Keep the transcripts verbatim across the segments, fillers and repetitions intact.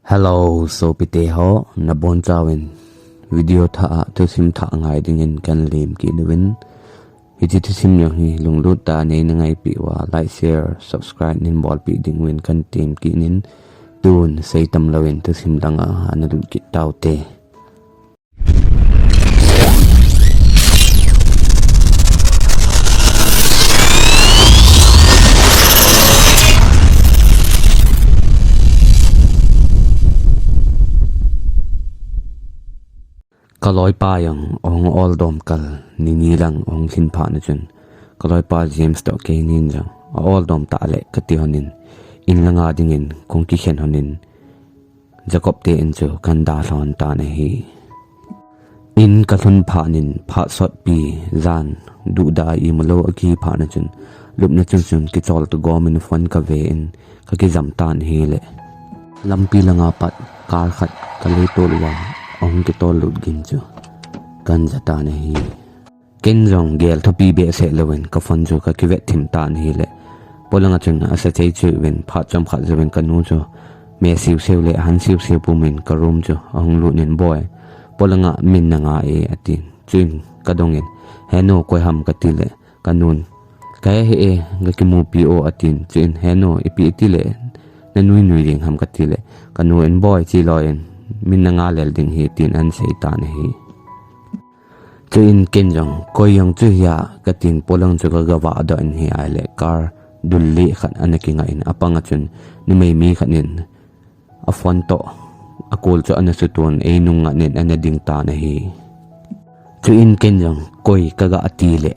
Hello, sopite ho, nabonchauvin video thah a thusim thah ngai dingin kahin lemkit uvin. Hiche thusim jong hi lunglut tah a neina ngaipeh uva, like, share, subscribe neihin bolpeh dinguvin kahin temkit in, tun seitam louvin thusim langa ana lut kit taute. Kaloipa jong ahung oldom kal, nini lang ahung lhin phat na chun, kaloipa James toh keinin jong aoldom tah le kati lhonin, in langa dingin kahung kikhen lhonin, Jacob te in chu kahin dalha lhon tan ahi. In kalhun phat in phat sotpi jan duhdah a imu lou akihi phat na chun, lupna chung chun kichol toh gomin phone kave in kakijam tan ahile, lampi langa pat car khat kaleitol uva ahung kitol lut gin chu kahin ja tan ahi. Ken jong gel thopi behseh louvin ka phone chu kakivet thim tan ahile, polanga chun asa chei cheh uvin phat chomkhat jouvin kanu chu me siuseu le han siuseu pumin ka room chu ahung lut in, "Boi, polanga min nanga e," atin. Chuin kadongin, "He nu, koi ham?" katile, kanun, "Kahe hih e, gakimupi o," atin. Chuin, "He nu, ipi itile nanui nui ding ham?" katile, kanun, "Boi, chiloi in min nanga lel ding ahi," tin ahin sei tan ahi. Chuin ken jong, "Koi jong chu hia?" katin, polang chu kagavah doh in ahile, car dul lih khat ana kingah in, apanga chun numei mi khat in aphone toh akol chu ana suton, einung ngat in ana ding tan ahi. Chuin ken jong, "Koi?" kagah tile,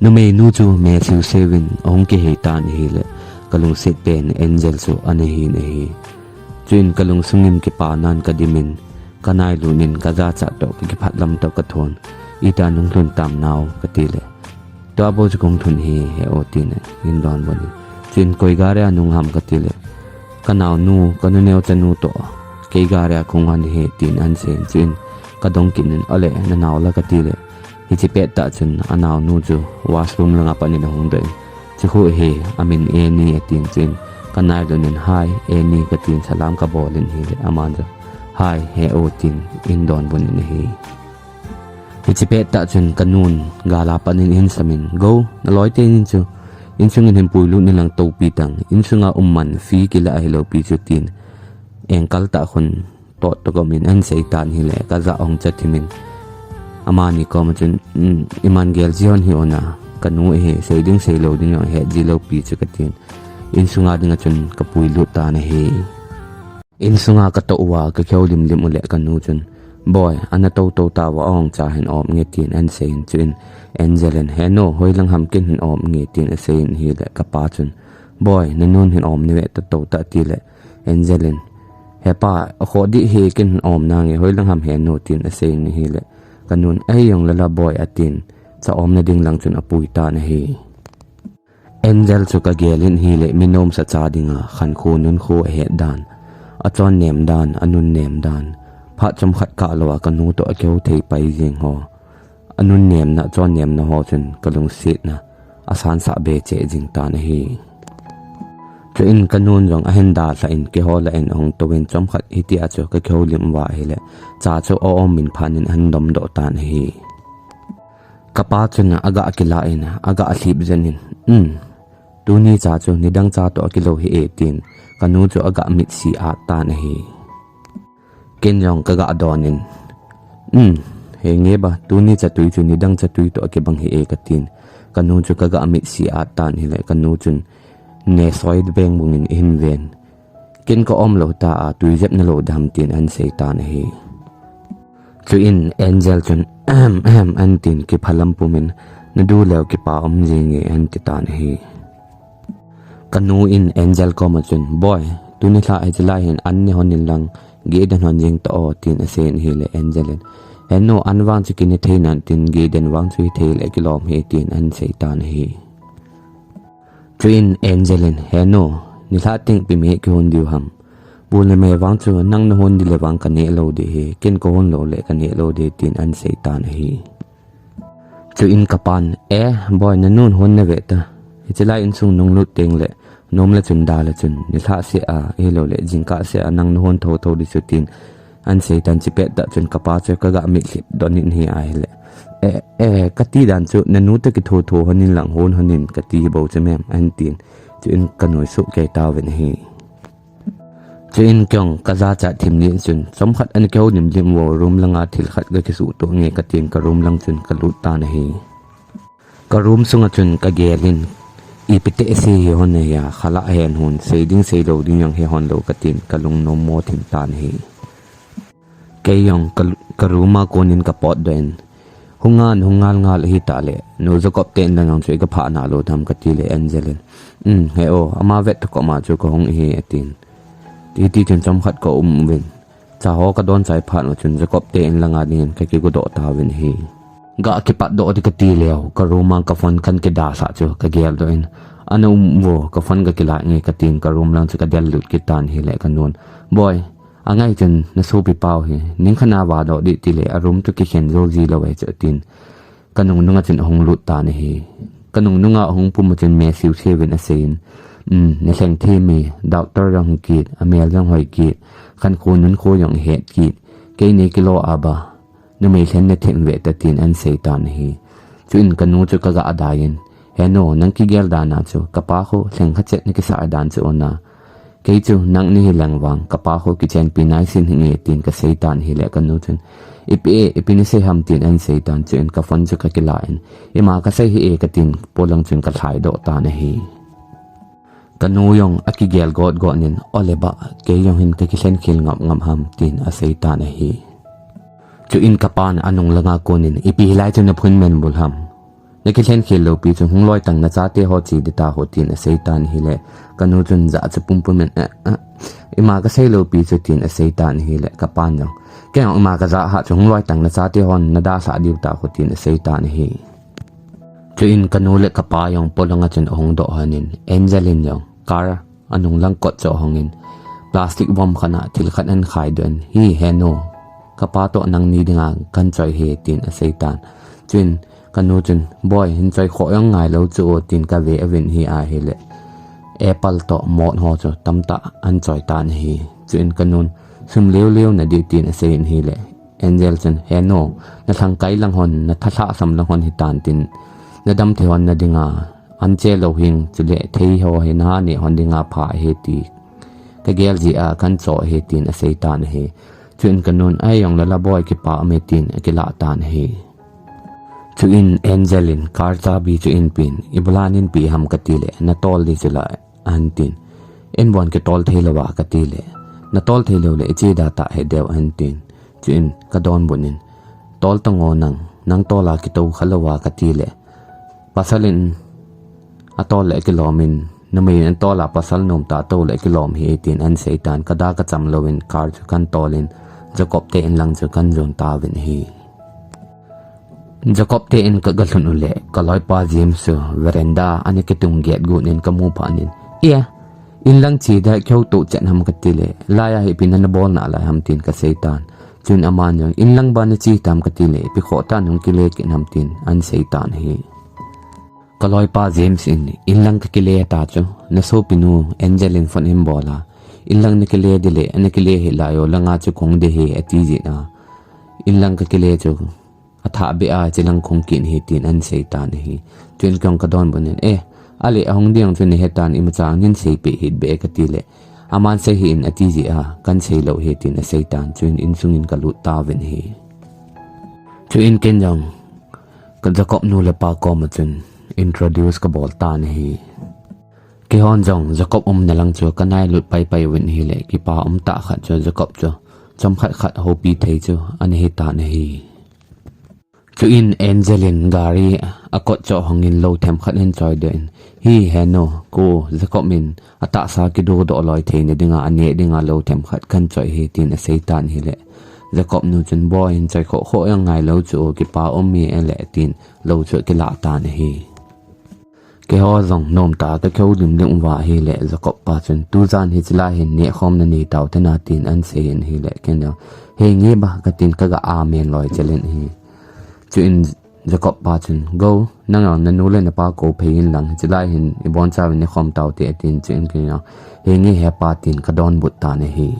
numeinu chu me siuseu in ahung kihei tan ahile, kalungset pen Angel chu ana hin ahi. Chuin kalungsung in kipanan kadimin, kanailut in kajachat toh kakiphat lam toh kathon, "Itih a nahung lhun tam nao?" katile, "Tua bou chu kahung lhun ahi, he o," tin ahin donbut in. Chuin, "Koi gari a nahung ham?" katile, "Kanaonu, kanu neocha nu toh kei gari a kahung lhon ahi," tin ahin seiyin. Chuin kadong kit in, "Ole, nanao la?" katile, hiche pettah chun anaonu chu washroom langa pat in ahung doh in, "Chukhu hi amin Annie," atin. Chuin kanailut in, "Hi Annie," katin salam kabol in ahile, aman chu, "Hi, he o," tin ahin donbut in ahi. Hiche pettah chun kanun gala pat in ahin samin, "Go, naloi teni chu insung in hin puilut in lang toupi tang, insunga um man fee kila ahilou pi chu," tin engkal tah khun tot toh gomin ahin sei tan ahile, kajah ahung cha thimin, amani koma chun, "Um, iman gel ji lhon hih un, kanu ahi, sei ding sei lou ding jong het ji lou pi chu," katin, insunga dinga chun kapuilut tan ahi. Insunga katoh uva kakihoulim lim uleh kanu chun, "Boi, ana tou tou tauva, ahung cha hin om nge," tin ahin seiyin. Chuin Angel in, "He nu, hoilang ham ken hin om nge?" tin aseiyin ahile, kapa chun, "Boi, nanun hin om nave ta tou tah," atile, Angel in, "He pa, akhoh dih hi, ken hin om nange, hoilang ham he nu?" tin aseiyin ahile, kanun, "Ahi jong lala boi," atin, cha omna ding lang chun apui tan ahi. Angel chu kagel in ahile, mi nomsa cha dinga khankho nunkho ahet dan, achon nem dan, anun nem dan, phat chomkhat kah louva kanu toh akihou thei pai jeng ho, anun nemna, achon nemna ho chun kalungsetna asansah be cheh jing tan ahi. Chuin kanun jong ahin dalha in, kihou lah in ahung touvin, chomkhat hitia chu kakihoulim uva ahile, cha chu aom in phat in ahin domdoh tan ahi. Kapa chun agah kilah in, agah lhip jen in, "Um, tuni cha chu nidang cha toh akilou hih e," tin kanu chu agah mitsi at tan ahi. Ken jong kagah don in, "Um, henge ba, tuni chatui chu nidang chatui toh akibang hih e," katin, kanu chu kagah mitsi at tan ahile, kanu chun nesoi beng bung in ahin ven, "Ken ka om lou ta a, tui jep nalou dam?" tin ahin sei tan ahi. Chuin Angel chun, "Ahem, ahem," ahin tin kiphalam pumin, "Nadu leu kipa um jenge," ahin ti tan ahi. Kanu in Angel koma chun, "Boi, tuni lha hiche lai hin an ne lhon in lang, geh den lhon jeng ta o," tin aseiyin ahile, Angel in, "He nu, an vang chu kine thei nan tin, geh den vang chu hithei le kilom hi," tin ahin sei tan ahi. Chuin Angel in, "He nu, nilhah teng ipi me kihon diu ham? Bul le me vang chu nang nahon ding le vang kaneh lou ding ahi, ken kahon lou le kaneh lou ding," tin ahin sei tan ahi. Chuin kapan, "Eh, boi, nanun hon nave ta. Hiche lai insung nahung lut teng le nom le chun da le chun, nilhah seh a, ahilou le, jingkah seh a, nang nahon thotho ding chu tin, ahin sei tan. Chupet tah chun kapa chu kaga mitlhi doh in ahile, eh, eh, kati dan chu, nanu toh kithotho hon in lang hon hon in kati bou chu mem, ahin tin. Chuin kanu suhkei tauvin ahi. Chuin keiin kajachat thim ding chun, chomkhat ana kihoulim lim vo, room langa thil khat kakisuhtoh nge katin, ka room lang chun kalut tan ahi. Ka room sunga chun kagel in, ipi tah asei hi hon ahia, khalah hen hon, sei ding seilou ding jong he hon lou katin, kalung nommo thim tan ahi. Kei jong ka, ka room a konin kapotdoh in, hung ngal, hung ngal ngal ahitah le, nu Jacob te in lang jong chu iga phah nalou tham kati le, Angel in, um, he o, ama vet tah koma chu kahung ahi atin. Hiti chun chomkhat kaum uvin. Cha ho kadon chai phat u chun Jacob te in langa dingin kakigodoh tauvin ahi. Ga kipatdoh ding kati leu, ka room a ka phone kahin kidalhah chu kageldoh in, ana um vo, ka phone kakilah nge katin, ka room lang chu kadel lut kit tan ahile kanun, Boi, angai chun nasopi pau hi, ningkhat na vadoh ding tile, a room toh kikhen jou ji lou e chu atin. Ka nungnunga chun ahung lut tan ahi. Ka nungnunga ahung pum u chun me siu siuvin aseiyin, um, nalheng thim e, doctor jong hung kit, amel jong hoi kit, khankho nunkho jong ihet kit, kei nei kilo a ba, numei lhen nathem ve ta tin ahin sei tan ahi. Chuin kanu chu kaga daiyin, he nu, nang kigel dan a chu, kapa khu lhengkhat chet nakisah dan chu ona. Kei chu nang nahi leng vang, kapa khu kichenpi naisin hinge tin kasei tan ahile kanu chun, ipi e, ipi nasei ham tin ahin sei tan, chuin ka phone chu kakilah in, ima kasei hih e katin, polang chun kalhaidoh tan ahi. Kanu jong akigel gotgot in, ole ba, kei jong hin kakilhen khel ngam ngam ham tin asei tan ahi. Chuin kapan anung langa konin, ipi hilai chu naphun menbul ham. Nakilhen khel lou pi chu hung loi tan nachate ho che ding taho tin asei tan ahile, kanu chun ja chu pumpum in, eh, eh, ima kasei lou pi chu tin asei tan ahile, kapan jong, kei jong ima kajah hah chu hung loi tan nachate hon nadalhah diu taho tin asei tan ahi. Chuin kanu le kapa jong polanga chun ahung doh hon in, Angel in jong car anung lang kot chu ahongin, plastic vom khat a thil khat ahin khaidoh in, hi he nu, kapa toh nangni dinga kahin choi ahi tin asei tan. Chuin kanu chun, Boi, hin choi khoh jong ngailou chu o tin kave uvin ahile, apple toh mot ho chu tamtah ahin choi tan ahi. Chuin kanun, sum leu leu nading tin aseiyin ahile, Angel chun, he nu, nalhangkai lang hon, nathalhah sam lang hon hitan tin, nadam thei hon nadinga ahin che lou hing, chule thei ho hi naha neh hon dinga pha ahi ti kagel jeh a kahin cho ahi tin asei tan ahi. Chuin kanun, ahi jongle la boi, kipa ume tin akilah tan ahi. Chuin Angel in car chabi chu ahin pen, ibola nahin pe ham kati le, natol ding chu la, ahin tin. Inbon kitol thei lou a kati le, natol thei lou le iche da tah hih deu ahin tin. Chuin kadonbut in, tol tan o nang, nang tol a kitou khalou a kati le, pasal in atol le akilom in, numei in atol a pasal nomtah tou le akilom ahi tin ahin sei tan, kada kacham louvin car chu kahin tol in, Jacob te in lang chu kahin jon tauvin ahi. Jacob te in kaga lhun u le, kaloipa James chu veranda a ana kitung gate got in kamu phat in, e, in lang che ding kihoutoh chet ham kati le, laiya hi ipi nana bol nalai ham tin kasei tan. Chuin aman jong, in lang ban nache tam kati le, ipi khoh tan hung kile kit ham tin ahin sei tan ahi. Kaloipa James in, in lang kakile ta chu, nasopinu Angel in phone ahin bol a, in lang nakile ding le, nakile hih lai o, langa chu kahung ding ahi ati jin a, in lang kakile chu athah beh a, hiche lang kahung kit ahi tin ahin sei tan ahi. Chuin keiin kadonbut in, eh, ale ahung ding chu nahe tan, imacha nahin seipeh hih beh e kati le, aman sei hih in ati jeh a, kahin sei lou ahi tin asei tan, chuin insung in kalut tauvin ahi. Chuin keiin jong ka Jacob nu le pa koma chun introduce kabol tan ahi. Keihon jong Jacob umna lang chu kanailut paipai uvin ahile, kipa umtah khat chu Jacob chu chomkhat khat houpi thei chu ana hitan ahi. Chuin Angel in gari akot chu ahong in lou themkhat ahin choidoh in, hi henu, ko Jacob in atahsa kidodoh loi theina dinga aneh dinga lou themkhat kahin choi ahi tin asei tan ahile, Jacob nu chun, boi, hin choi khoh khoh jong ngailou chu, kipa um e le tin lou chu akilah tan ahi. Keiho jong nomtah a kakihoulim lim uva ahile, Jacob pa chun, tujan hiche lai hin nehkhomna neitau hite na tin ahin seiyin ahile, keiin jong, henge ba katin kaga amen loi chelin ahi. Chuin Jacob pa chun, "Go, nang jong nanu le napa kou phei in lang, chulai hin ibonchauvin nekhom taute," atin, chuin ken jong, "Henge hepa," tin kadonbut tan ahi.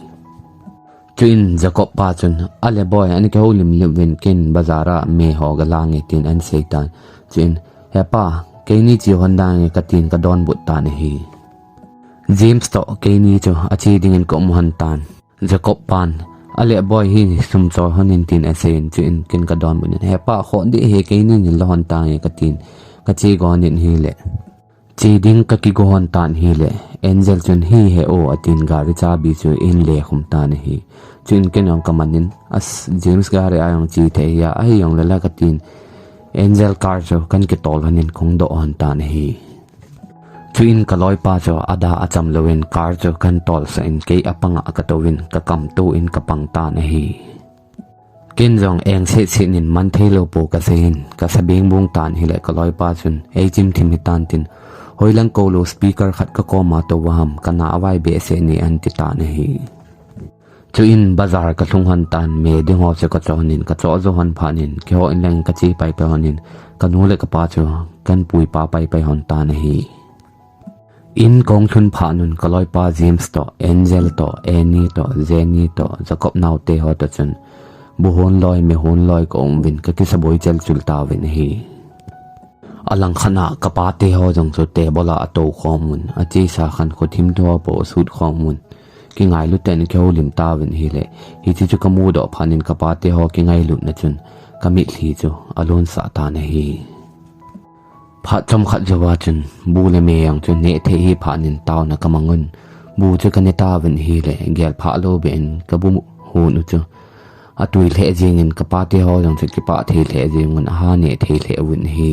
Chuin Jacob pa chun, "Ale boi, ana kihoulim lim uvin, ken bazar a me ho galange," tin ahin seitan. Chuin, "Hepa, keini che hon dange," katin kadonbut tan ahi. James toh keini chu ache dingin kaum hon tan. Jacob pan, "Ale boi, hi sum choi hon in," tin aseiyin, chuin ken kadonbut in, "Hepa, khoh ding ahi, keini nin la hon tange," katin kache gon in ahile, che ding kakigo hon tan ahile, Angel chun, "Hi he o," atin gari chabi chu ahin lekhum tan ahi. Chuin ken jong kaman in, "As, James gari a jong che thei ahi a, ahijongle la," katin Angel car chu kahin kitol hon in kahung doh hon tan ahi. Chuin kaloipa chu ada acham louvin car chu kahin tolsah in kei apanga katouvin kakamtouvin kapang tan ahi. Ken jong eng setset in man theilou pou kaseiyin, kasabeng bung tan ahile kaloipa chun, "Ei chim thim hitan," tin, "Hoilang kou louspeaker khat kakoma tou va ham, kana avai behseh e," ahin ti tan ahi. Chuin bazar kalhung hon tan, me ding ho chu kachoh hon in, kachoh jou hon phat in, keiho in lang kache paipai hon in, kanu le kapa chu kahin puipa paipai hon tan ahi. In kahung lhun phat un kaloipa James toh, Angel toh, Annie toh, Jenny toh, Jacob naote ho toh chun, bu hon loi, me hon loi kaum uvin, kakisaboi chelchul tauvin ahi. Alangkhat a kapate ho jong chu table a atoukhom un, achesa khan khothim thu ho bou asutkhom un, kingailu tah in kihoulim tauvin ahile, hiche chu kamudoh phat in kapate ho kingailutna chun kamitlhi chu alonsah tan ahi. Phat chomkhat jouva chun bu le me jong chu neh thei ahi phat in taona kamang un, bu chu kane tauvin ahile, gel phah lou beh in kabu hon u chu atui lheh jengin, kapate ho jong chu kipah thei lheh jeng un, aha neh thei lheh uvin ahi.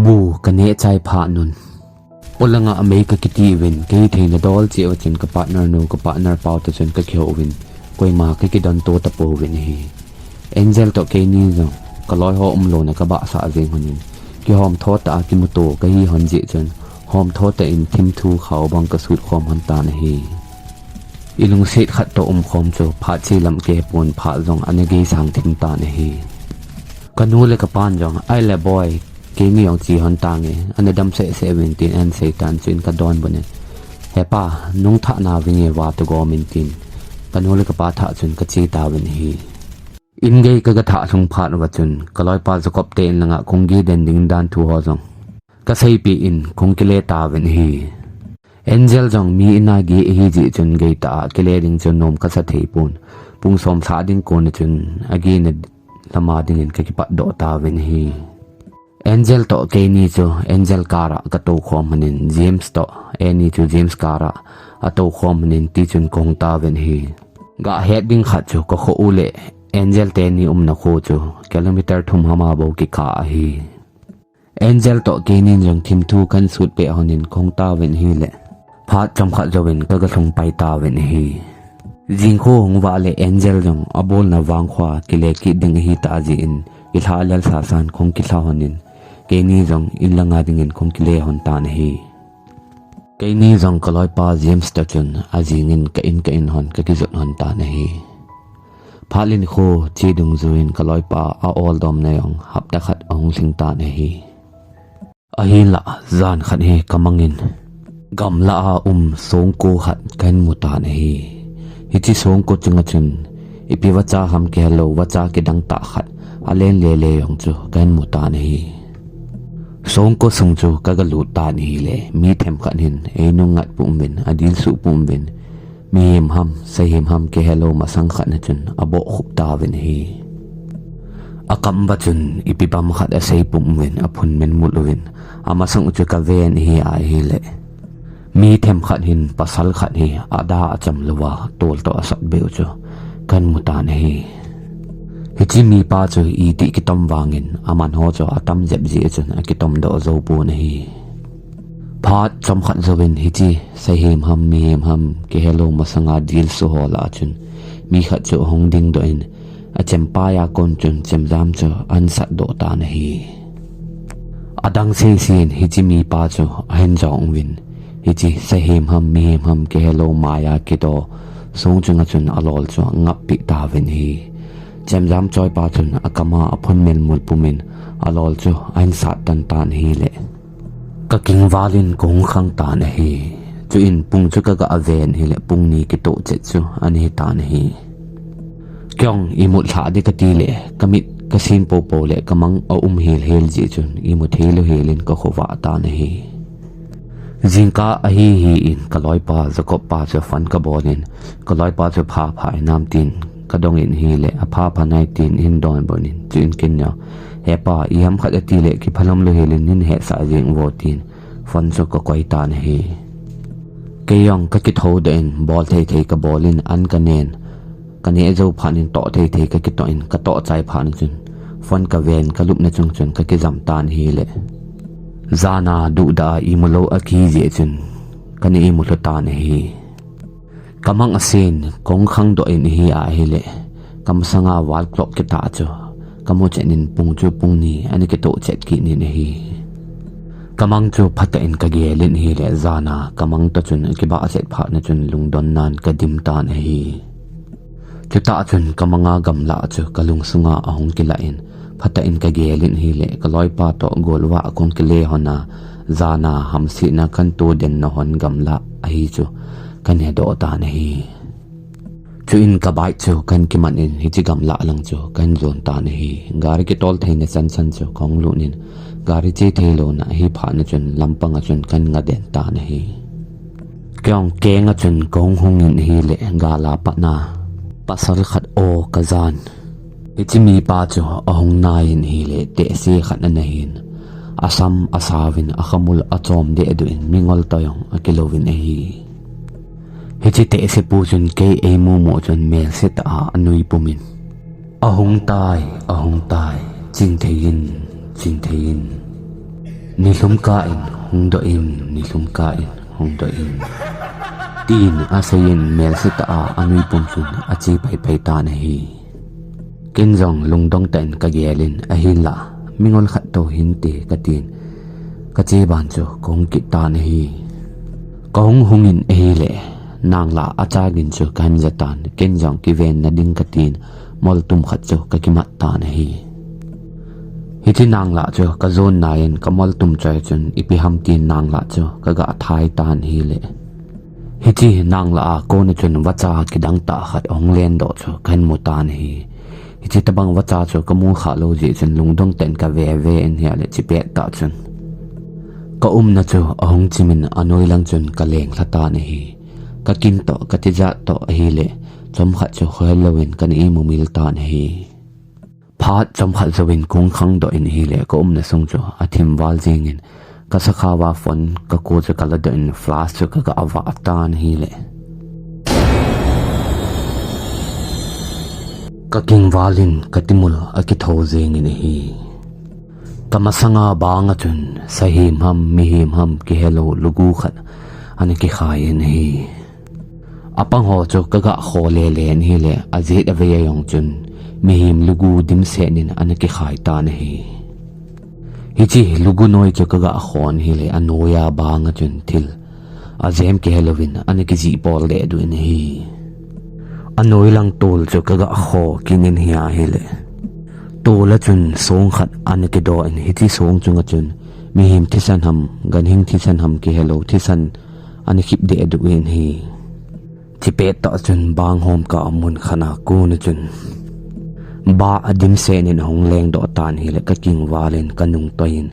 Bu kaneh chai phat un, olanga mei kakiti uvin, kahi theina dol cheh uva chun kapartner nu, kapartner pau toh chun kakihou uvin, koima kakidonto tapouvin ahi. Angel toh keini jong kaloi ho umlouna kabahsah jeng hon in, kihomtho tah a kimuto kahi hon jeh chun, homtho tah in thimthu khao bang kasutkhom hon tan ahi. Ilungset khat toh umkhom chu phat che lam kehepon, phat jong ana geisang thim tan ahi. Kanu le kapan jong, "Ahile boi, keini jong che hon tange, ana dam sehseh uvin," tin ahin seitan, chuin kadonbut in, "Hepa, nung thah nauvin nge, vatoh gom in," tin kanu le kapa thah chun kache tauvin ahi. In gei kagathah lhung phat uva chun kaloipa Jacob te in langa kahung giden ding dan thu ho jong kaseipeh in kahung kile tauvin ahi. Angel jong mi ina ge ahi jeh chun geitah a kile ding chu nom kasa theipon, pung som lhah ding kon a chun agena lama dingin kakipatdoh tauvin ahi. Angel toh keini chu Angel car a katoukhom hon in, James toh Annie chu James car a atoukhom hon in, tichun kahung tauvin ahi. Gah het ding khat chu kakho u le Angel teni umna kho chu kilometer thum hama bou kikha ahi. Angel toh keinin jong thimthu kahin sutpeh hon in kahung tauvin ahile, phat chomkhat jouvin kagalhung pai tauvin ahi. Jingkho hung vah le Angel jong abolna vangkho a kile kit ding ahitah jeh in, kilhalel sasan kahung kilha hon in, keini jong in langa dingin kahung kile hon tan ahi. Keini jong kaloipa James toh chun ajingin ka in ka in hon kakijot hon tan ahi. Phat le nikho che dungjuiyin kaloipa a-oldomna jong hapta khat ahung lhing tan ahi. Ahinlah jan khat hi kamangin gamlah a um songko khat kahin mu tan ahi. Hiche songko chunga chun ipi vacha ham kihelou, vacha kidang tah khat alen lele jong chu kahin mu tan ahi. Songko sung chu kagalut tan ahile, mi themkhat hin einung ngat pum uvin, adilsuh pum uvin, mihem ham, sahem ham kihelou masang khat na chun abohkhup tauvin ahi. Akam uva chun ipi bang khat asei pum uvin, aphun menmul uvin, amasang u chu kaven ahi ahile, mi themkhat hin pasal khat hi ada acham louva tol toh asat beh u chu kahin mu tan ahi. Hiche mipa chu itih kitom vangin aman ho chu atam jep jeh chun akitom doh jou pon ahi. Phat chomkhat jouvin hiche sahem ham mihem ham kihelou masanga dilsu ho lah a chun mi khat chu ahung dingdoh in, achempai a kon chun chemjam chu ahin satdoh tan ahi. Adang seisein hiche mipa chu ahin jong uvin, hiche sahem ham mihem ham kihelou maya kido song chunga chun alol chu angap peh tauvin ahi. Chemjam choipa chun akama aphun melmul pumin alol chu ahin sat tan tan ahile, ka kingvalin kahung khang tan ahi. Chuin pung chu kaga ven ahile pung ni kitoh chet chu ana hi tan ahi. Kei jong imut lha ding kati le, kamit kasin popo le kamang aum hel hel jeh chun imut thei lou helin kakhovah tan ahi. Jingkah ahi hi in kaloipa Jacob pa chu phone kabolin, kaloipa chu pha pha hinam tin kadongin ahile, apha pha nai tin ahin donbutnin, chuin kei jong, hepa, iham khat ati le kiphalam lou helin neihetsah jeng uvo tin phone chu kakoi tan ahi. Kei jong kakitho doh in bol thei thei kabolin an kanen, kaneh jou phatnin toh thei thei kakitoh in katoh chai phatnin chun phone kaven kalupna chung chun kakijam tan ahile, jana duhdah a imu lou akihi jeh chun kana imu lhu tan ahi. Kamang asen, kahung khangdoh in ahi ahile, kamasanga wall clock kitah chu kamu chetnin pung chu pung ni ana kitoh chet kitnin ahi. Kamang chu phatah in kagelin ahile, jana kamang toh chun akibah chet phatnin chun lungdonnan kadim tan ahi. Chutah chun kamanga gamla chu kalungsunga ahung kilah in, phatah in kagelin ahile, kaloipa toh golvah kahung kile hon a, jana hamsetna kahin todenna hon gamla ahi chu kahin hedoh tan ahi. Chuin kabike chu kahin kimanin hiche gamla lang chu kahin jon tan ahi. Gari kitol theina chan chan chu kahung lutnin, gari che theilouna ahi phatnin chun lampanga chun kahin ngaden tan ahi. Kei jong kenga chun kahung hungin ahile, gala patna pasal khat o kajan. Hiche mipa chu ahung naiyin ahile, tehse khat ana hin, asam asauvin, akhamul achom dehduh in, mingol toh jong akilouvin ahi. Hiche tehsepu chun kei eimu mu chun melsetah a anui pumin, ahung tai, ahung tai, chingthei in, chingthei in, nilhum kah in hungdoh in, nilhum kah in hungdoh in, tin aseiyin melsetah a anui pum chun ache paipai tan ahi. Kei jong lungdong tah in kagelin, ahinla mingol khat toh hinte katin, kache ban chu kahung kit tan ahi. Kahung hungin ahile, nanglah acha gin chu kahin jatan, kei jong kivenna ding katin, moltum khat chu kakimat tan ahi. Hiche nanglah chu kajon naiyin kamoltum choi chun ipi ham tin nanglah chu kaga thai tan ahile, hiche nanglah a kona chun vacha kidang tah khat ahung lendoh chu kahin mu tan ahi. Hiche tobang vacha chu kamu khalou jeh chun lungdong tah in kave ve in ahile, chipet tah chun kaumna chu ahung chimin anoi lang chun kaleng lha tan ahi. Kakin toh, katijat toh ahile, chomkhat chu khohel louvin kana imu mil tan ahi. Phat chomkhat jouvin kahung khangdoh in ahile, kaumna sung chu athim val jengin, kasakhao a phone kakou chu kaladoh in flash chu kaga vah tan ahile, kakingvalin katimul akitho jengin ahi. Kamasanga banga chun sahem ham, mihem ham kihelou lugu khat ana kikhai in ahi. Apangho chu kaga kho lele in ahile, ajet avei a jong chun mihem lugu dimset in ana kikhai tan ahi. Hiche lugu noi chu kaga khon ahile, anoiya banga chun thil ajem kihelouvin ana kijih pol dehduh in ahi. Anoi lang tol chu kaga kho kit in ahile, tola chun song khat ana kidoh in, hiche song chunga chun mihem thisan ham, ganhing thisan ham kihelou thisan ana khip dehduh in ahi. Chipet tah chun banghom kah mun khat a kona chun bah adimset in ahung lengdoh tan ahile, kakingvalin kanung toiyin,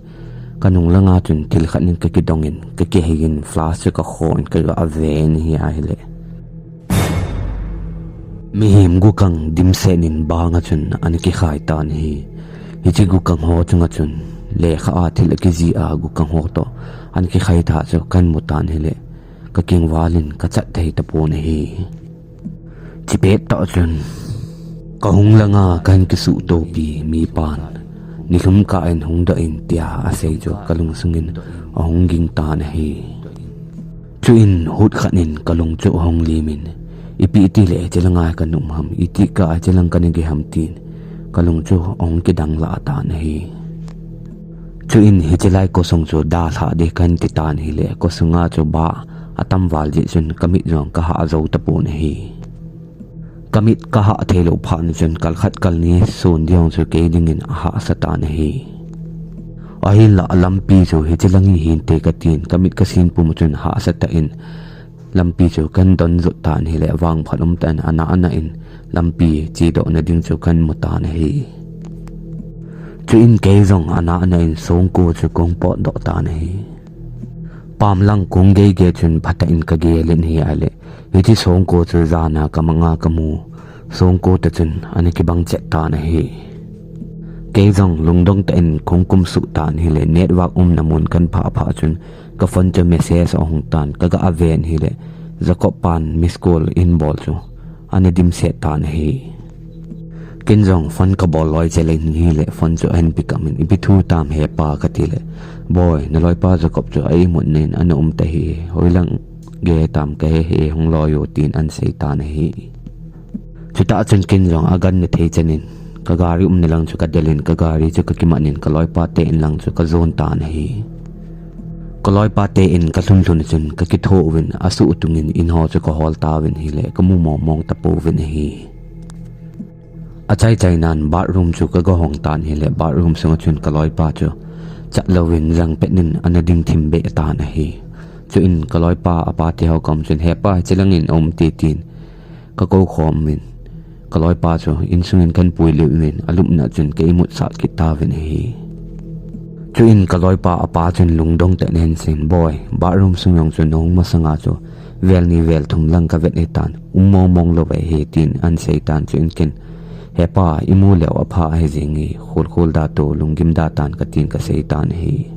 kanung langa chun thil khat in kakidongin, kakiheiyin, flash chu kakhon kaga ven ahi ahile, mihem gukang dimset in banga chun ana kikhai tan ahi. Hiche gukang ho chunga chun lekha a thil akijih a gukang ho toh ana kikhai tah chu kahin mu tan ahile, kakingvalin kachat thei tapon ahi. Chipet tah chun kahung langa kahin kisuhtopi mipan nilhum kah in hungdoh in tia asei chu kalungsungin ahung ging tan ahi. Chuin hut khat in kalung chu ahung limin, ipi itile hiche langa kana um ham, iti kah a hiche lang kana gei ham tin kalung chu ahung kidang lah tan ahi. Chuin hiche lai kosung chu dalhah ding kahin ti tan ahile, kosunga chu bah atam val jeh chun kamit jong kahah jou tapon ahi. Kamit kahah theilou phat na chun kalkhat kalni sun ding chu kei dingin ahahsa tan ahi. Ahinlah lampi chu hiche lang hi hinte katin, kamit kasin pum chun hahsa tah in lampi chu kan don jot tan ahile, vangphat um tah in ana ana in lampi chedoh na ding chu kan mu tan ahi. Chuin kei jong ana ana in songko chu kong potdoh tan ahi. Pam lang kong geige chun phatah in kagel in ahile, hiche songko chu jana kamanga kamu songko tah chun ana kibang chet tan ahi. Kei jong lungdong tah in kong kumsuh tan ahile, network umna mun kan phah phah chun ka phone chu message ahung tan, kaga ven ahile, Jacob pan miss call in bol chu ana dimset tan ahi. Ken jong phone kabol loi chel in ahile, phone chu ahin pick up in, ipi thu tam hepa katile, Boi, naloipa Jacob chu a imut nin ana um tahih, hoilang gei tam kahe hih e, hung loi o, tin ahin sei tan ahi. Chutah chun ken jong agan na thei chan in kagari umna lang chu kadel in, kagari chu kakiman in kaloipa te in lang chu kajon tan ahi. Kaloipa te in kalhun lhun chun kakitho uvin, asuh tungin in ho chu kahol tauvin ahile, kamu mong mong tapouvin ahi. Achai chai nan bathroom chu kaga hong tan ahile, bathroom sunga chun kaloipa chu chat louvin jangpet in ana ding thim beh tan ahi. Chuin kaloipa apa te ho kom chun, Hepa, hiche lang in aum te, tin kakou khom in, kaloipa chu insungin kan pui liu in, alupna chun ka imut sah kit tauvin ahi. Chuin kaloipa apa chun lungdong tah in ahin seiyin, Boi, bathroom sung jong chu nahung masanga chu vel ni vel thum lang kavet hitan, um mong mong lou ahi, tin ahin sei tan. Chuin ken, Hepa, imu leu apha ahi jenge, khol khol da to, lunggim da tan, katin kasei tan ahi.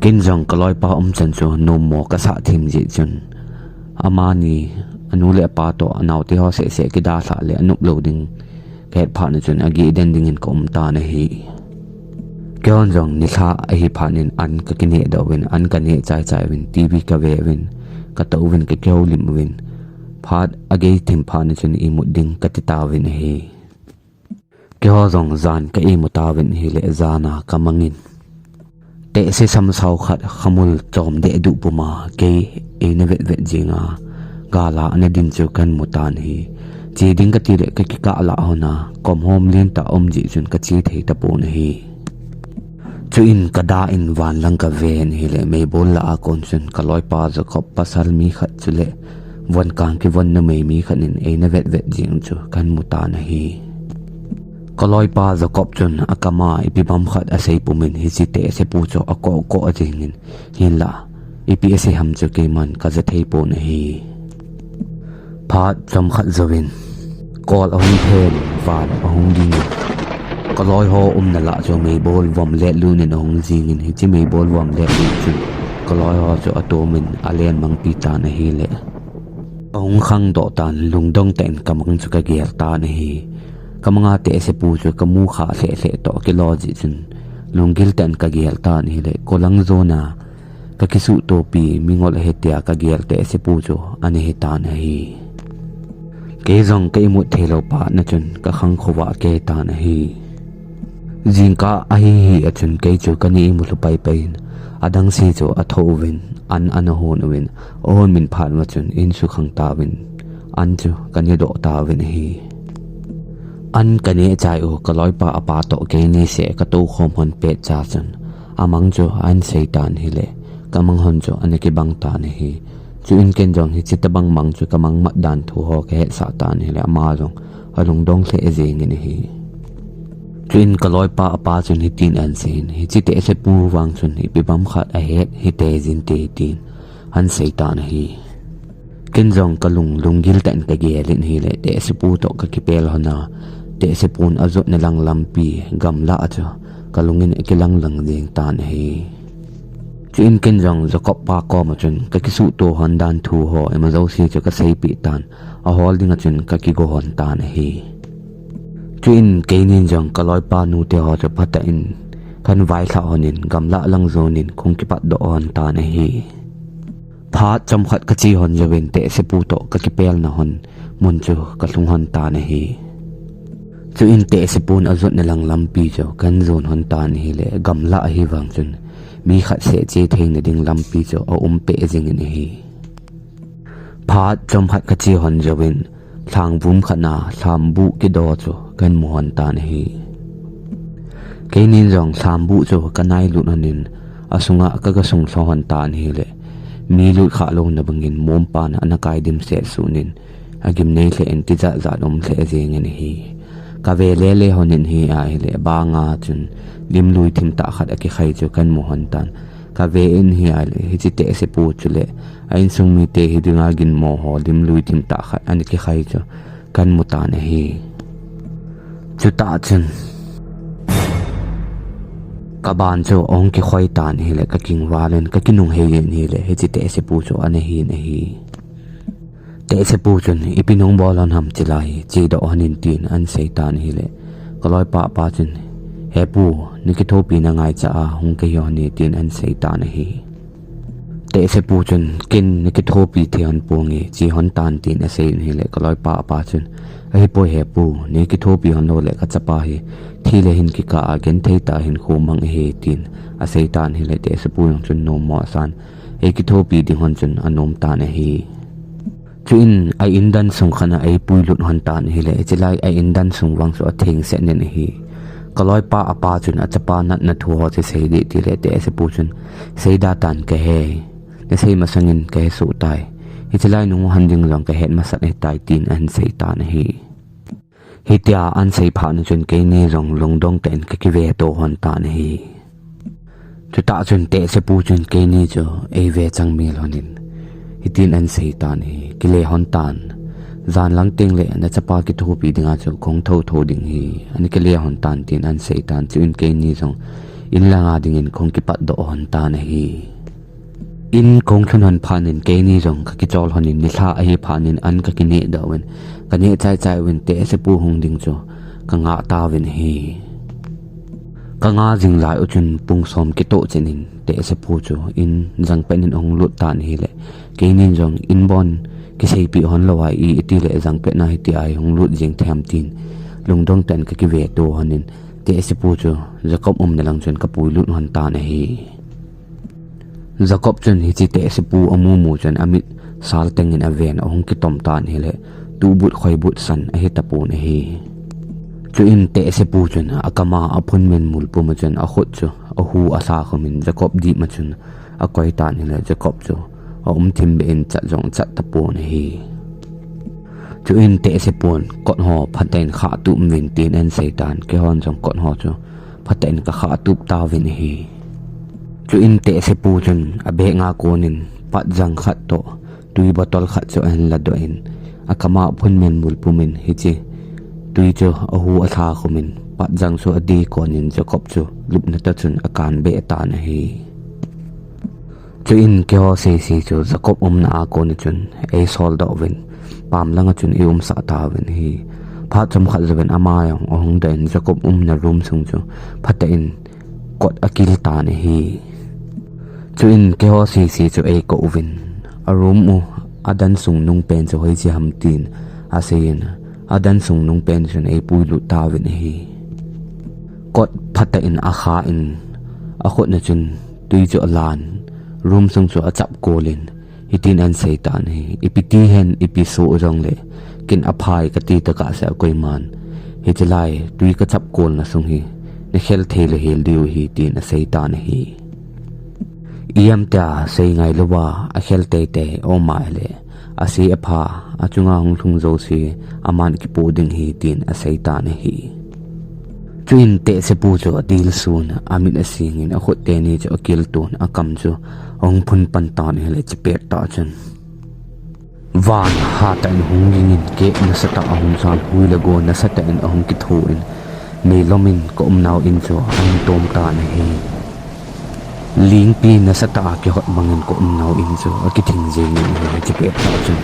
Ken jong kaloipa umchan chu nommo kasah thim jeh chun, amani anu le apa toh anaote ho seh seh kidalhah le anop lou ding kahet phat na chun ageh den dingin kaum tan ahi. Keihon jong nilhah ahi phat in an kakineh doh uvin, an kaneh chai chai uvin, TV kave uvin, katou uvin, kakihoulim uvin, phat agei thim phat na chun imut ding kati tauvin ahi. Keiho jong jan ka imu tauvin ahile, jana kamangin tehse samsao khat khamul chom dehduh puma kei eina vet vet jinga gala ana din chu kahin mu tan ahi. Che ding katile kakikah lah hon a, kom hom lentah um jeh chun kache thei tapon ahi. Chuin kada in van lang kaven ahile, meibol lah a kon chun kaloipa Jacob pasal mi khat chule von kang kivon numei mi khat in eina vet vet jing chu kahin mu tan ahi. Kaloipa Jacob chun akama ipi bam khat asei pumin, hiche tehsepu chu akoh koh jingin, hinlah ipi asei ham chu keiman kaja thei pon ahi. Phat chomkhat jouvin kol ahung phen, van ahung gingin, kaloi ho umna lah chu meibol vom letlut in ahung jingin, hiche meibol vom letlut chun kaloi ho chu atomin alen mangpi tan ahile, ahung khangdoh tan, lungdong tah in kamang chu kagel tan ahi. Kamanga tehsepu chu kamu kha lheh lheh toh kilo jeh chun lunggil tah in kagel tan ahile, kolang jona kakisuhtopi mingol ahi tia kagel tehsepu chu ana hitan ahi. Kei jong ka imut theilou phat na chun kakhang khovah kahitan ahi. Jingkah ahi hi a chun kei chu kana imu lhu pai pai in, adangse chu atho uvin, an ana hon uvin, ahon min phat uva chun in sukhang tauvin, an chu kanedoh tauvin ahi. An kaneh chai u, kaloipa apa toh kei nise katou khom hon petcha chun, amang chu ahin sei tan ahile, kamang hon chu ana kibang tan ahi. Chuin ken jong hiche tobang mang chu kamang mat dan thu ho kahetsah tan ahile, ama jong alungdong lheh jengin ahi. Chuin kaloipa apa chun hitin ahin seiyin, hiche tehsepu vang chun ipi bam khat ahet hite jinte, tin ahin sei tan ahi. Ken jong kalung lunggil tah in kagelin ahile, tehsepu toh kakipel hon a, tehsepun ajotna lang lampi gamlah a chu kalungin akilang lang jeng tan ahi. Chuin ken jong Jacob pa koma chun kakisuhto hon dan thu ho ima jouse chu kaseipeh tan, ahol dinga chun kakigo hon tan ahi. Chuin keinin jong kaloipa nute ho chu phatah in kahin vailhah honin gamlah lang jonin kahung kipatdoh hon tan ahi. Phat chomkhat kache hon jouvin tehsepu toh kakipelna hon mun chu kalhung hon tan ahi. Chuin tehsepun ajotna lang lampi chu kahin jon hon tan ahile, gamlah ahi vang chun mi khat seh che theina ding lampi chu aum peh jingin ahi. Phat chomkhat kache hon jouvin Lhangvum khat na lhambuh kido chu kahin mu lhon tan ahi. Keinin jong lhambuh chu kanai lut lhon in, asunga kaga sung lha lhon tan ahile, mi lut khah louna bangin mom pan ana kai dimset suh in, agimnei lheh in tijat jat um lheh jeng in ahi. Kave lele lhon in ahile, banga chun lim lui thim tah khat akikhai chu kahin mu lhon tan. Kave in ahile, hiche tehsepu chule a insung mite hi dinga ginmo ho lim lui thim tah khat ana kikhai chu kahin mu tan ahi. Chutah chun kaban chu ahung kikhoi tan ahile, kakingval in kakinunghei in ahile, hiche tehsepu chu ana hin ahi. Tehsepu chun, "Ipi nahung bol lhon ham chulai, chedoh lhon in," tin ahin sei tan ahile, kaloipa pa chun, "He pu, nakithopi na ngaicha a hung kahi lhon e," tin ahin sei tan ahi. Tehsepu chun, "Ken nakithopi thei lhon ponge, che lhon tan," tin asei in ahile, kaloipa pa chun, "Ahipoi he pu, nakithopi lhon lou le kachapa hi thi le hin kikah a genthei tah hinkho mang ahi," tin asei tan ahile, tehsepu jong chun nommo asan, eikithopi ding lhon chun anom tan ahi. Chuin a indan sung khat na eipui lut lhon tan ahile, chulai a indan sung vang chu atheng set in ahi. Kaloipa apa chun achapa natna thu ho chu sei dih tile, tehsepu chun, "Seida tan kahe. Nasei masangin kahe soh tai. Hiche lai nung u lhon ding jong kahet masat ahitai," tin ahin sei tan ahi. Hitia ahin sei phat na chun keini jong lungdong tah in kakive to lhon tan ahi. Chutah chun tehsepu chun keini chu eive chang mel lhon in, hitin ahin sei tan ahi, "Kile lhon tan. Jan lang teng le nachapa kithopi dinga chu kahung thotho ding ahi. Ana kile lhon tan," tin ahin sei tan. Chuin keini jong in langa dingin kahung kipatdoh lhon tan ahi. In kahung lhun lhon phat in keini jong kakichol lhon in, nilhah ahi phat in an kakineh doh uvin, kaneh chaichai uvin, tehsepu hung ding chu kangah tauvin ahi. Kangah jing lai u chun pung som kitoh chet in tehsepu chu in jangpet in ahung lut tan ahile, keinin jong in bon kiseipeh lhon lou a, i, itile jangpet na hitia hi hung lut jeng thei ham tin lungdong tah in kakive to lhon in, tehsepu chu Jacob umna lang chun kapui lut lhon tan ahi. Jacob chun hiche tehsepu amu mu chun amit sal teng in aven, ahung kitom tan ahile, tuhbut khoibut san ahi tapon ahi. Chuin tehsepu chun akam a aphun menmul pum a chun akhut chu ahu alha khum in Jacob dih ma chun akoi tan ahile, Jacob chu aum thim beh in chat jong chat tapon ahi. Chuin tehsepun, "Kot ho phatah in khah tup uvin," tin ahin sei tan, keihon jong kot ho chu phatah in kakhah tup tauvin ahi. Chuin tehsepu chun abeh nga kon in patjang khat toh tui bottle khat chu ahin ladoh in, akam a phun menmul pum in hiche tui chu ahu alha khum in, patjang chu adei kon in Jacob chu lupna tah chun akan beh tan ahi. Chuin keiho seisei chu Jacob umna a kon a chun eisol doh uvin, pam langa chun eiumsah tauvin ahi. Phat chomkhat jouvin ama jong ahung doh in Jacob umna room sung chu phatah in kot akil tan ahi. Chuin keiho seisei chu eikou uvin, a room u adan sung nung pen chu hoiche ham tin asei in, adan sung nung pen chun eipui lut tauvin ahi. Kot phatah in akhah in, akhut na chun tui chu alan, room sung chu achap kol in, hitin ahin sei tan ahi, "Ipi ti hen, ipi soh jong le, ken aphai kati tokah seh a koiman hiche lai tui kachap kolna sung hi nakhel thei lou hel diu ahi," tin asei tan ahi. Ijemtia sei ngai louva akhel teitei aum ahile, ase apha, achunga hung lhung jouse aman kipoh ding ahi tin asei tan ahi. Chuin tehsepu chu atilsun, amit asing in, akhut teni chu akil ton, akam chu ahung phun pan tan ahile, chupet tah chun van hatah in hung ging in, keh nasatah ahung jan, hui le go nasatah in ahung kitho in, meilom in ka umnau in chu ahung tom tan ahi. Lingpi nasatah a kihot bangin ka umnau in chu akithing jeng in ahi, chupet tah chun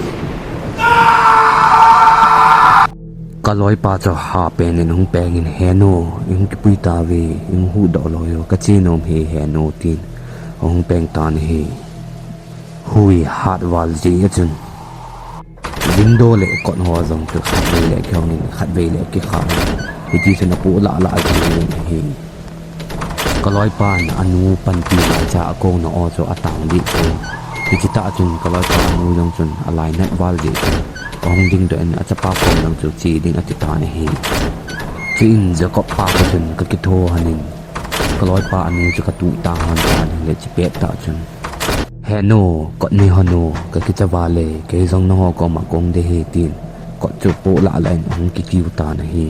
ka loipa chu hapen in ahung peng in, "He nu, ihung kipui tauve, ihung huhdoh loi o, kache nom e he nu," tin ahung peng tan ahi. Hui hat val jeh a chun window le kot ho jong chu khatvei le kihong in, khatvei le kikhah in, hiti chun apoh lah lah jeng in ahi. Ka loipan anu panpi laicha akouna o chu atang deh pon. Hiche tah chun ka loipa nu jong chun alainat val jeh chun ahung dingdoh in achapa kom lang chu che ding ati tan ahi. Chuin Jacob pa koma chun ka kitho hon in ka loipa anu chu ka tuh tang hon tan ahile chupet tah chun, "He nu, kot nei hon u, ka kicha val e, kei jong nangho koma kong ding ahi," tin kot chu poh lah lah in ahung kikiu tan ahi.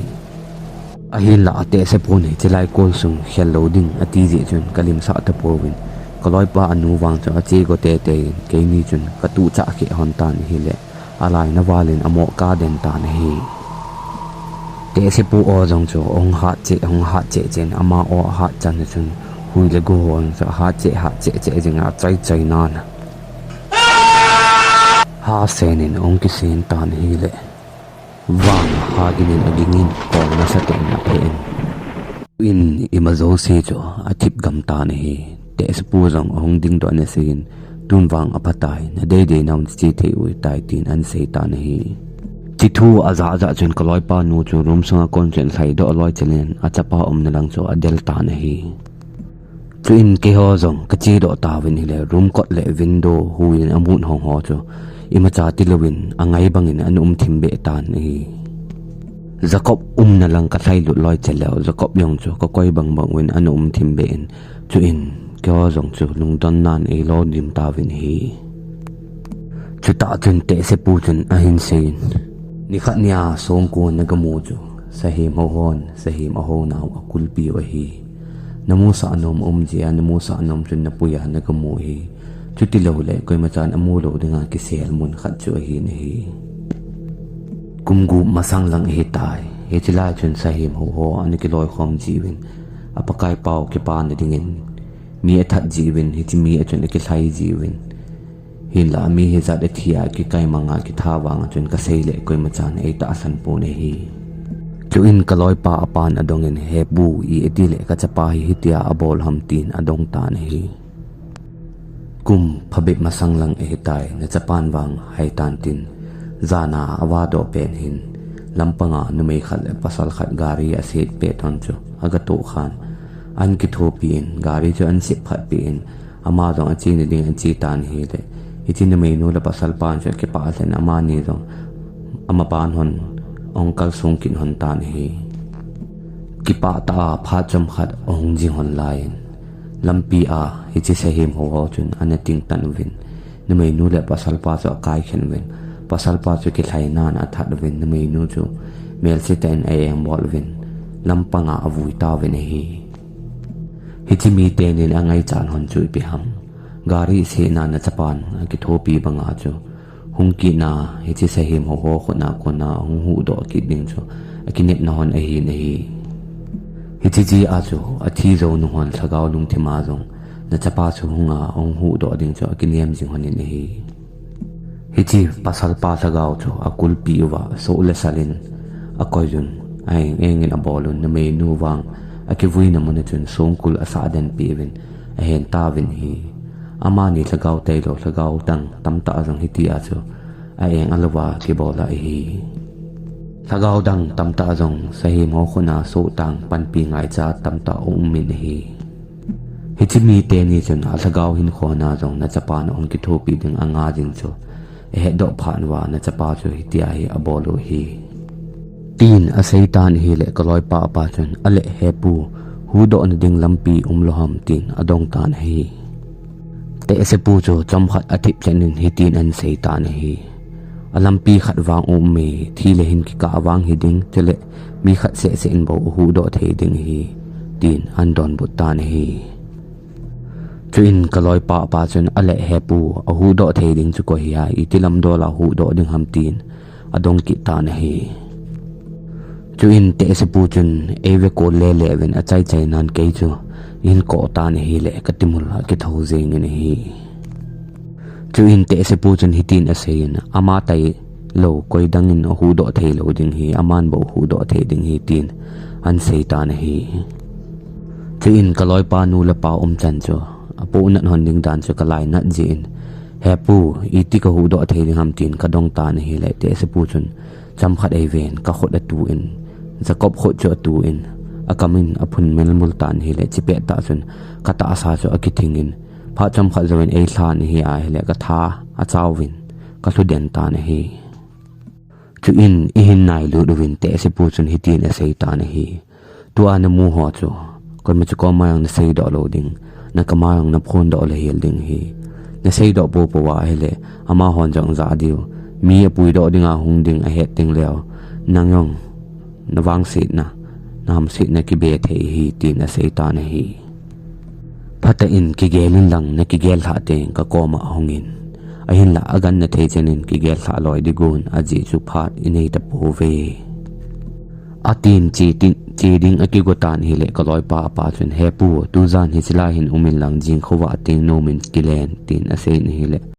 Ahinlah atehse pon hiche lai kol sung khel lou ding ati jeh chun ka limsah tapouvin, ka loipa anu vang chu ache go teitei in keini chun ka tuh chah keh hon tan ahile alainat val in amoh ka den tan ahi. Tehse pu o jong chu ahung hat cheh, ahung hat cheh cheh in ama o ahat chan a chun hui le go ho jong chu ahat cheh, hat cheh cheh jing a achai chai nan a ha sen in ahung kisen tan ahile. Vang a ha gin in aging in kol nasa tah in aphe in. Chuin ima jouse chu athip gam tan ahi. Tehse pu jong ahung dingdoh in asei in, "Tun vang apha tai, nadei dei nau nache thei u ahitai," tin ahin sei tan ahi. Hiche thu ajah jah chun ka loipa nu chu room sunga kon chun lhai doh loi chel in achapa umna lang chu adel tan ahi. Chuin keiho jong ka chedoh tauvin ahile, room kot le window hui in amut hong ho chu imacha tilouvin angai bangin ana um thim beh tan ahi. Jacob umna lang ka lhai lut loi chel leu, Jacob jong chu ka koi bang bang uvin ana um thim beh in, chuin keiho jong chu lungdon nan eilo dim tauvin ahi. Chutah chun tehse pu chun ahin sei in, "Nikhat nia songkul na gamu chu sahem ho hon sahem aho nau akulpi u ahi. Namusah nom um jeh a, namusah nom chun napui a nagamu ahi. Chuti lou le koima chan amu lou dinga kisel mun khat chu ahi nahi. Kum gup masang lang ahitai. Hiche lai chun sahem ho ho ana kiloikhom jiuvin, apakai pau kipana dingin mi athat jiuvin, hiche mi a chun akilhai jiuvin. Hinlah mi hijat athi a kikai manga kitha vang a chun kasei le koima chan eitahsan pon ahi." Chuin ka loipa apan adongin, "He pu, i ati le kachapa hi hitia abol ham?" tin adong tan ahi. "Kum phabep masang lang ahitai, nachapan vang haitan tin, jana avadoh pen hin, lampanga numei khat le pasal khat gari aset pet hon chu agatoh khan, ahin kithopi in, gari chu ahin sep phatpi in, ama jong achena ding ache tan ahile, hiche numeinu le pasalpa chu akipah lheh in amani jong amapan hon ahung kalsong kit hon tan ahi. Kipah tah a phat chomkhat ahung jing hon laiyin, lampi a hiche sahem ho ho chun ana tingtan uvin, numeinu le pasalpa chu akaikhen uvin, pasalpa chu kilhai nan athat uvin, numeinu chu melse tah in a-engbol uvin, lampanga avui tauvin ahi. Hiche mitenin angaichat hon chu ipi ham? Gari sena nachapan akithopi banga chu hung kitna, hiche sahem ho ho khutna kona hung huhdoh kit ding chu akinepna hon ahi nahi. Hiche jeh a chu athi jou nung hon lhagao lungthim a jong nachapa chu hunga hung huhdoh ding chu akinem jing hon in ahi. Hiche pasalpa lhagao chu akulpi uva, soh le sal in akoiyun, a-eng eng in abolun, numeinu vang akivuina mun a chun songkul asah den pi uvin, ahen tauvin ahi. Amani lhagao tailou, lhagao dang tamtah jong hitia chu a-eng alouva kibola ahi. Lhagao dang tamtah jong sahem ho khutna soh tang panpi ngaicha tamtah aumin ahi. Hiche miteni chun alhagao hinkho na jong nachapan ahung kithopi ding anga jing chu ahetdoh phat uva, nachapa chu hitia hi abol u ahi. Tin asei tan ahile, ka loipa apa chun, "Ale he pu, huhdohna ding lampi umlou ham?" tin adong tan ahi. Tehse pu chu chomkhat athip lheh in hitin ahin sei tan ahi. "Alampi khat vang aume, thi le hin kikah vang hiding, chule mi khat seh seh in bou ahuhdoh thei ding ahi," tin ahin donbut tan ahi. Chuin ka loipa apa chun, "Ale he pu, ahuhdoh thei ding chu koi ham, iti lamdol a huhdoh ding ham?" tin adong kit tan ahi. Chuin tehse pu chun eive kol lele uvin achai chai nan kei chu ahin koh tan ahile, ka timul akitho jeng in ahi. Chuin tehse pu chun hitin asei in, "Ama tailou koi dang in ahuhdoh thei lou ding ahi, aman bou ahuhdoh thei ding ahi," tin ahin sei tan ahi. Chuin ka loipa nu le pa umchan chu apohnat hon ding dan chu ka lainat jeh in, "He pu, iti kahuhdoh thei ding ham?" tin kadong tan ahile, tehse pu chun chomkhat eiven, kakhut atuh in, Jacob khut chu atuh in, akam in aphun melmul tan ahile, chupet tah chun katahsa chu akithing in, Phat chomkhat jouvin eilhan ahi ahile, katha achauvin kalhu den tan ahi. Chuin eihin nailut uvin tehsepu chun hitin asei tan ahi. Tua namu ho chu, koima chu koma jong naseidoh lou ding, nakama jong naphondoh lou hel ding ahi. Naseidoh poupou ahile, amahon jong ajah diu. Mi apuidoh dinga hung ding ahet ding leu, nang jong navangsetna, nahamsetna kibe thei ahi, tin asei tan ahi. Phatah in kigel inlang, nakigel lhah teng kakoma hungin. Ahinla aganna thei chenin kigel lhah loi digun, ajeh chu phat inei tapouve. Atin che tin, che ding akigo tan ahile, kaloipa apa chun, He pu, tujan hiche lai hin um inlang, jing khovah teng nomin kilen, tin asei in ahile,